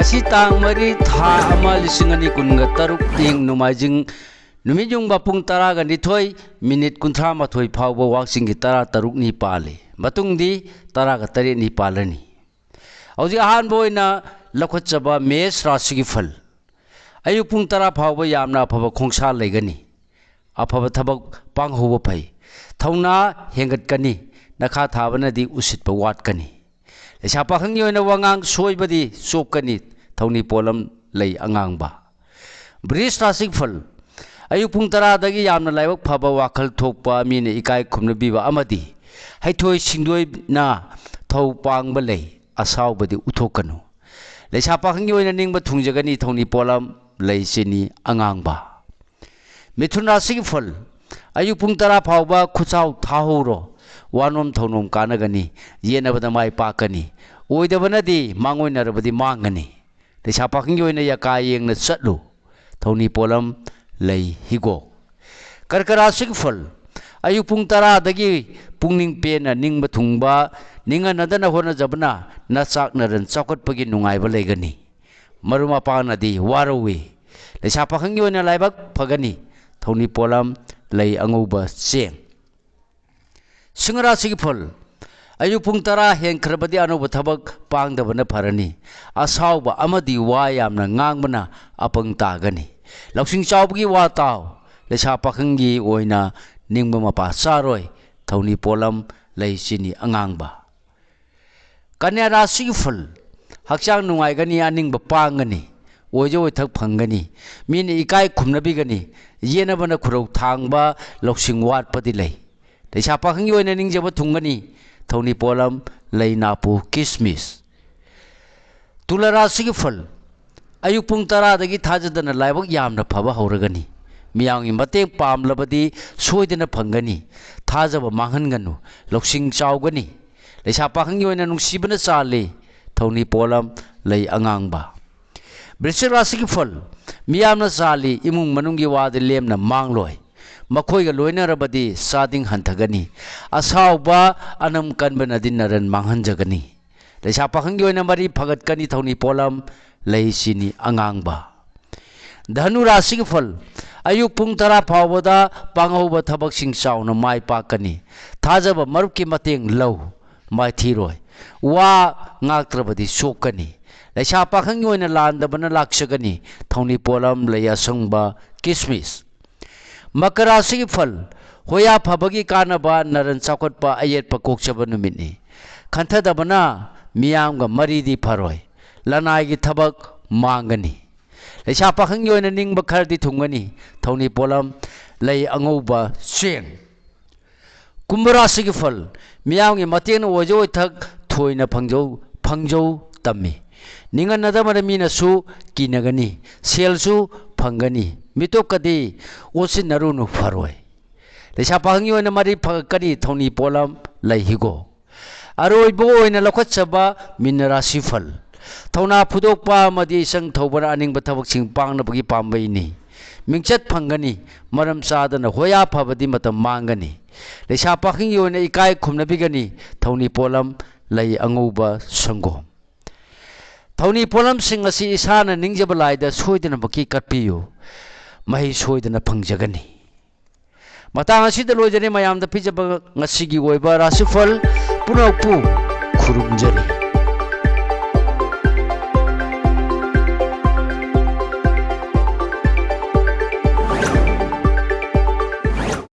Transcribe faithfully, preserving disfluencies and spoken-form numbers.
ꯉꯁꯤ ꯇꯥꯡ ꯃꯔꯤ, ꯊꯥ ꯑꯃ, ꯂꯤꯁꯤꯡ ꯑꯅꯤ ꯀꯨꯟꯒ ꯇꯔꯨꯛ, ꯏꯪ ꯅꯣꯡꯃꯥꯏꯖꯤꯡ ꯅꯨꯃꯤꯠ ꯌꯨꯡꯕ ꯄꯨꯡ ꯇꯔꯥꯒ ꯅꯤꯊꯣꯏ ꯃꯤꯅꯤꯠ ꯀꯨꯟꯊ꯭ꯔꯥ ꯃꯥꯊꯣꯏ ꯐꯥꯎꯕ ꯋꯥꯛꯆꯤꯡꯒꯤ ꯇꯔꯥ ꯇꯔꯨꯛꯅꯤ ꯄꯥꯜꯂꯤ꯫ ꯃꯇꯨꯡꯗꯤ ꯇꯔꯥꯒ ꯇꯔꯦꯠꯅꯤ ꯄꯥꯜꯂꯅꯤ꯫ ꯍꯧꯖꯤꯛ ꯑꯍꯥꯟꯕ ꯑꯣꯏꯅ ꯂꯧꯈꯠꯆꯕ ꯃꯦꯁ ꯔꯥꯁꯤꯒꯤ ꯐꯜ꯫ ꯑꯌꯨꯛ ꯄꯨꯡ ꯇꯔꯥ ꯐꯥꯎꯕ ꯌꯥꯝꯅ ꯑꯐꯕ ꯈꯣꯡꯁꯥ ꯂꯩꯒꯅꯤ꯫ ꯑꯐꯕ ꯊꯕꯛ ꯄꯥꯡꯍꯧꯕ ꯐꯩ꯫ ꯊꯧꯅꯥ ꯍꯦꯟꯒꯠꯀꯅꯤ꯫ ꯅꯈꯥ ꯊꯥꯕꯅꯗꯤ ꯎꯁꯤꯠꯄ ꯋꯥꯠꯀꯅꯤ꯫ ꯂꯩꯁꯥ ꯄꯥꯈꯪꯒꯤ ꯑꯣꯏꯅ ꯋꯥꯉꯥꯡ ꯁꯣꯏꯕꯗꯤ ꯆꯣꯞꯀꯅꯤ꯫ ꯊꯧꯅꯤ ꯄꯣꯠꯂꯝ ꯂꯩ ꯑꯉꯥꯡꯕ꯫ ꯕ꯭ꯔꯤꯖ ꯔꯥꯁꯤꯒꯤ ꯐꯜ꯫ ꯑꯌꯨꯛ ꯄꯨꯡ ꯇꯔꯥꯗꯒꯤ ꯌꯥꯝꯅ ꯂꯥꯏꯕꯛ ꯐꯕ, ꯋꯥꯈꯜ ꯊꯣꯛꯄ, ꯃꯤꯅ ꯏꯀꯥꯏ ꯈꯨꯝꯅꯕꯤꯕ ꯑꯃꯗꯤ ꯍꯩꯊꯣꯏ ꯁꯤꯡꯊꯣꯏꯅ ꯊꯧ ꯄꯥꯡꯕ ꯂꯩ꯫ ꯑꯁꯥꯎꯕꯗꯤ ꯎꯠꯊꯣꯛꯀꯅꯨ꯫ ꯂꯩꯁꯥ ꯄꯥꯈꯪꯒꯤ ꯑꯣꯏꯅ ꯅꯤꯡꯕ ꯊꯨꯡꯖꯒꯅꯤ꯫ ꯊꯧꯅꯤ ꯄꯣꯠꯂꯝ ꯂꯩ ꯆꯤꯅꯤ ꯑꯉꯥꯡꯕ꯫ ꯃꯤꯊꯨꯟ ꯔꯥꯁꯤꯒꯤ ꯐꯜ꯫ ꯑꯌꯨꯛ ꯄꯨꯡ ꯇꯔꯥ ꯐꯥꯎꯕ ꯈꯨꯠꯆꯥꯎ ꯊꯥꯍꯧꯔꯣ꯫ ꯋꯥꯅꯣꯝ ꯊꯧꯅꯣꯝ ꯀꯥꯟꯅꯒꯅꯤ꯫ ꯌꯦꯠꯅꯕꯗ ꯃꯥꯏ ꯄꯥꯛꯀꯅꯤ꯫ ꯑꯣꯏꯗꯕꯅꯗꯤ ꯃꯥꯡꯑꯣꯏꯅꯔꯕꯗꯤ ꯃꯥꯡꯒꯅꯤ꯫ ꯂꯩꯁꯥ ꯄꯥꯈꯪꯒꯤ ꯑꯣꯏꯅ ꯌꯥꯀꯥ ꯌꯦꯡꯅ ꯆꯠꯂꯨ꯫ ꯊꯧꯅꯤ ꯄꯣꯠꯂꯝ ꯂꯩ ꯍꯤꯒꯣꯛ꯫ ꯀꯔꯀ ꯔꯥꯁꯤꯒꯤ ꯐꯜ꯫ ꯑꯌꯨꯛ ꯄꯨꯡ ꯇꯔꯥꯗꯒꯤ ꯄꯨꯛꯅꯤꯡ ꯄꯦꯟꯅ ꯅꯤꯡꯕ ꯊꯨꯡꯕ, ꯅꯤꯡꯍꯟꯅꯗꯅ ꯍꯣꯠꯅꯖꯕꯅ ꯅꯆꯥꯛ ꯅꯔꯟ ꯆꯥꯎꯈꯠꯄꯒꯤ ꯅꯨꯡꯉꯥꯏꯕ ꯂꯩꯒꯅꯤ꯫ ꯃꯔꯨꯞ ꯃꯄꯥꯡꯅꯗꯤ ꯋꯥꯔꯧꯏ꯫ ꯂꯩꯁꯥ ꯄꯥꯈꯪꯒꯤ ꯑꯣꯏꯅ ꯂꯥꯏꯕꯛ ꯐꯒꯅꯤ꯫ ꯊꯧꯅꯤ ꯄꯣꯠꯂꯝ ꯂꯩ ꯑꯉꯧꯕ ꯆꯦꯡ꯫ ꯁꯤꯡꯍ ꯔꯥꯁꯤꯒꯤ ꯐꯜ꯫ ꯑꯌꯨꯛ ꯄꯨꯡ ꯇꯔꯥ ꯍꯦꯟꯈ꯭ꯔꯕꯗꯤ ꯑꯅꯧꯕ ꯊꯕꯛ ꯄꯥꯡꯗꯕꯅ ꯐꯔꯅꯤ꯫ ꯑꯁꯥꯎꯕ ꯑꯃꯗꯤ ꯋꯥ ꯌꯥꯝꯅ ꯉꯥꯡꯕꯅ ꯑꯄꯪ ꯇꯥꯒꯅꯤ꯫ ꯂꯧꯁꯤꯡ ꯆꯥꯎꯕꯒꯤ ꯋꯥ ꯇꯥꯎ꯫ ꯂꯩꯁꯥ ꯄꯥꯈꯪꯒꯤ ꯑꯣꯏꯅ ꯅꯤꯡꯕ ꯃꯄꯥ ꯆꯥꯔꯣꯏ꯫ ꯊꯧꯅꯤ ꯄꯣꯠꯂꯝ ꯂꯩ ꯆꯤꯅꯤ ꯑꯉꯥꯡꯕ꯫ ꯀꯟꯌꯥ ꯔꯥꯁꯤꯒꯤ ꯐꯜ꯫ ꯍꯛꯆꯥꯡ ꯅꯨꯡꯉꯥꯏꯒꯅꯤ, ꯑꯅꯤꯡꯕ ꯄꯥꯡꯒꯅꯤ, ꯑꯣꯏꯖ ꯑꯣꯏꯊꯛ ꯐꯪꯒꯅꯤ, ꯃꯤꯅ ꯏꯀꯥꯏ ꯈꯨꯝꯅꯕꯤꯒꯅꯤ, ꯌꯦꯠꯅꯕꯅ ꯈꯨꯔꯧ ꯊꯥꯡꯕ, ꯂꯧꯁꯤꯡ ꯋꯥꯠꯄꯗꯤ ꯂꯩ꯫ ꯂꯩꯁꯥ ꯄꯥꯈꯪꯒꯤ ꯑꯣꯏꯅ ꯅꯤꯡꯖꯕ ꯊꯨꯡꯒꯅꯤ꯫ ꯊꯧꯅꯤ ꯄꯣꯠꯂꯝ ꯂꯩ ꯅꯥꯄꯨ ꯀꯤꯁꯃꯤꯁ꯫ ꯇꯨꯂꯥ ꯔꯥꯁꯤꯒꯤ ꯐꯜ꯫ ꯑꯌꯨꯛ ꯄꯨꯡ ꯇꯔꯥꯗꯒꯤ ꯊꯥꯖꯗꯅ ꯂꯥꯏꯕꯛ ꯌꯥꯝꯅ ꯐꯕ ꯍꯧꯔꯒꯅꯤ꯫ ꯃꯤꯌꯥꯝꯒꯤ ꯃꯇꯦꯡ ꯄꯥꯝꯂꯕꯗꯤ ꯁꯣꯏꯗꯅ ꯐꯪꯒꯅꯤ꯫ ꯊꯥꯖꯕ ꯃꯥꯡꯍꯟꯒꯅꯨ꯫ ꯂꯧꯁꯤꯡ ꯆꯥꯎꯒꯅꯤ꯫ ꯂꯩꯁꯥ ꯄꯥꯈꯪꯒꯤ ꯑꯣꯏꯅ ꯅꯨꯡꯁꯤꯕꯅ ꯆꯥꯜꯂꯤ꯫ ꯊꯧꯅꯤ ꯄꯣꯠꯂꯝ ꯂꯩ ꯑꯉꯥꯡꯕ꯫ ꯕ꯭ꯔꯤꯁꯤꯛ ꯔꯥꯁꯤꯒꯤ ꯐꯜ꯫ ꯃꯤꯌꯥꯝꯅ ꯆꯥꯜꯂꯤ, ꯏꯃꯨꯡ ꯃꯅꯨꯡꯒꯤ ꯋꯥꯗꯤ ꯂꯦꯝꯅ ꯃꯥꯡꯂꯣꯏ꯫ ꯃꯈꯣꯏꯒ ꯂꯣꯏꯅꯔꯕꯗꯤ ꯆꯥꯗꯤꯡ ꯍꯟꯊꯒꯅꯤ꯫ ꯑꯁꯥꯎꯕ ꯑꯅꯝ ꯀꯟꯕꯅꯗꯤ ꯅꯔꯟ ꯃꯥꯡꯍꯟꯖꯒꯅꯤ꯫ ꯂꯩꯁꯥ ꯄꯥꯈꯪꯒꯤ ꯑꯣꯏꯅ ꯃꯔꯤ ꯐꯒꯠꯀꯅꯤ꯫ ꯊꯧꯅꯤ ꯄꯣꯠꯂꯝ ꯂꯩ ꯆꯤꯅꯤ ꯑꯉꯥꯡꯕ꯫ ꯙꯅꯨ ꯔꯥꯁꯤꯒꯤ ꯐꯜ, ꯑꯌꯨꯛ ꯄꯨꯡ ꯇꯔꯥ ꯐꯥꯎꯕꯗ ꯄꯥꯡꯍꯧꯕ ꯊꯕꯛꯁꯤꯡ ꯆꯥꯎꯅ ꯃꯥꯏ ꯄꯥꯛꯀꯅꯤ꯫ ꯊꯥꯖꯕ ꯃꯔꯨꯞꯀꯤ ꯃꯇꯦꯡ ꯂꯧ, ꯃꯥꯏꯊꯤꯔꯣꯏ꯫ ꯋꯥ ꯉꯥꯛꯇ꯭ꯔꯕꯗꯤ ꯆꯣꯛꯀꯅꯤ꯫ ꯂꯩꯁꯥ ꯄꯥꯈꯪꯒꯤ ꯑꯣꯏꯅ ꯂꯥꯟꯗꯕꯅ ꯂꯥꯛꯆꯒꯅꯤ꯫ ꯊꯧꯅꯤ ꯄꯣꯠꯂꯝ ꯂꯩ ꯑꯁꯪꯕ, ꯀꯤꯁꯃꯤꯁ꯫ ꯃꯀꯔ ꯔꯥꯁꯤꯒꯤ ꯐꯜ, ꯍꯣꯌꯥ ꯐꯕꯒꯤ ꯀꯥꯟꯅꯕ, ꯅꯔꯟ ꯆꯥꯎꯈꯠꯄ, ꯑꯌꯦꯠꯄ ꯀꯣꯛꯆꯕ ꯅꯨꯃꯤꯠꯅꯤ꯫ ꯈꯟꯊꯗꯕꯅ ꯃꯤꯌꯥꯝꯒ ꯃꯔꯤꯗꯤ ꯐꯔꯣꯏ꯫ ꯂꯅꯥꯏꯒꯤ ꯊꯕꯛ ꯃꯥꯡꯒꯅꯤ꯫ ꯂꯩꯁꯥ ꯄꯥꯈꯪꯒꯤ ꯑꯣꯏꯅ ꯅꯤꯡꯕ ꯈꯔꯗꯤ ꯊꯨꯡꯒꯅꯤ꯫ ꯊꯧꯅꯤ ꯄꯣꯠꯂꯝ ꯂꯩ ꯑꯉꯧꯕ, ꯆꯦꯡ꯫ ꯀꯨꯝꯚ ꯔꯥꯁꯤꯒꯤ ꯐꯜ, ꯃꯤꯌꯥꯝꯒꯤ ꯃꯇꯦꯡꯅ ꯑꯣꯏꯖ ꯑꯣꯏꯊꯛ ꯊꯣꯏꯅ ꯐꯪꯖꯧ, ꯐꯪꯖꯧ ꯇꯝꯃꯤ꯫ ꯅꯤꯡꯍꯟꯅꯗꯕꯅ ꯃꯤꯅꯁꯨ ꯀꯤꯅꯒꯅꯤ, ꯁꯦꯜꯁꯨ ꯐꯪꯒꯅꯤ꯫ ꯃꯤꯇꯣꯞꯀꯗꯤ ꯑꯣꯠꯁꯤꯟꯅꯔꯨꯅꯨ, ꯐꯔꯣꯏ꯫ ꯂꯩꯁꯥ ꯄꯥꯈꯪꯒꯤ ꯑꯣꯏꯅ ꯃꯔꯤ ꯐꯒꯠꯀꯅꯤ꯫ ꯊꯧꯅꯤ ꯄꯣꯠꯂꯝ ꯂꯩ ꯍꯤꯒꯣꯛ꯫ ꯑꯔꯣꯏꯕ ꯑꯣꯏꯅ ꯂꯧꯈꯠꯆꯕ ꯃꯤꯟꯅ ꯔꯥꯁꯤꯐꯜ꯫ ꯊꯧꯅꯥ ꯐꯨꯗꯣꯛꯄ ꯑꯃꯗꯤ ꯏꯆꯪ ꯊꯧꯕꯅ ꯑꯅꯤꯡꯕ ꯊꯕꯛꯁꯤꯡ ꯄꯥꯡꯅꯕꯒꯤ ꯄꯥꯝꯕꯩꯅꯤ꯫ ꯃꯤꯡꯆꯠ ꯐꯪꯒꯅꯤ꯫ ꯃꯔꯝ ꯆꯥꯗꯅ ꯍꯣꯌꯥ ꯐꯕꯗꯤ ꯃꯇꯝ ꯃꯥꯡꯒꯅꯤ꯫ ꯂꯩꯁꯥ ꯄꯥꯈꯪꯒꯤ ꯑꯣꯏꯅ ꯏꯀꯥꯏ ꯈꯨꯝꯅꯕꯤꯒꯅꯤ꯫ ꯊꯧꯅꯤ ꯄꯣꯠꯂꯝ ꯂꯩ ꯑꯉꯧꯕ, ꯁꯪꯒꯣꯝ꯫ ꯊꯧꯅꯤ ꯄꯣꯠꯂꯝꯁꯤꯡ ꯑꯁꯤ ꯏꯁꯥꯅ ꯅꯤꯡꯖꯕ ꯂꯥꯏꯗ ꯁꯣꯏꯗꯅꯃꯛꯀꯤ ꯀꯠꯄꯤꯌꯨ꯫ ꯃꯍꯩ ꯁꯣꯏꯗꯅ ꯐꯪꯖꯒꯅꯤ꯫ ꯃꯇꯥꯡ ꯑꯁꯤꯗ ꯂꯣꯏꯖꯔꯦ꯫ ꯃꯌꯥꯝꯗ ꯄꯤꯖꯕ ꯉꯁꯤꯒꯤ ꯑꯣꯏꯕ ꯔꯥꯁꯤꯐꯜ ꯄꯨꯝꯅꯃꯛꯄꯨ ꯈꯨꯔꯨꯝꯖꯔꯤ꯫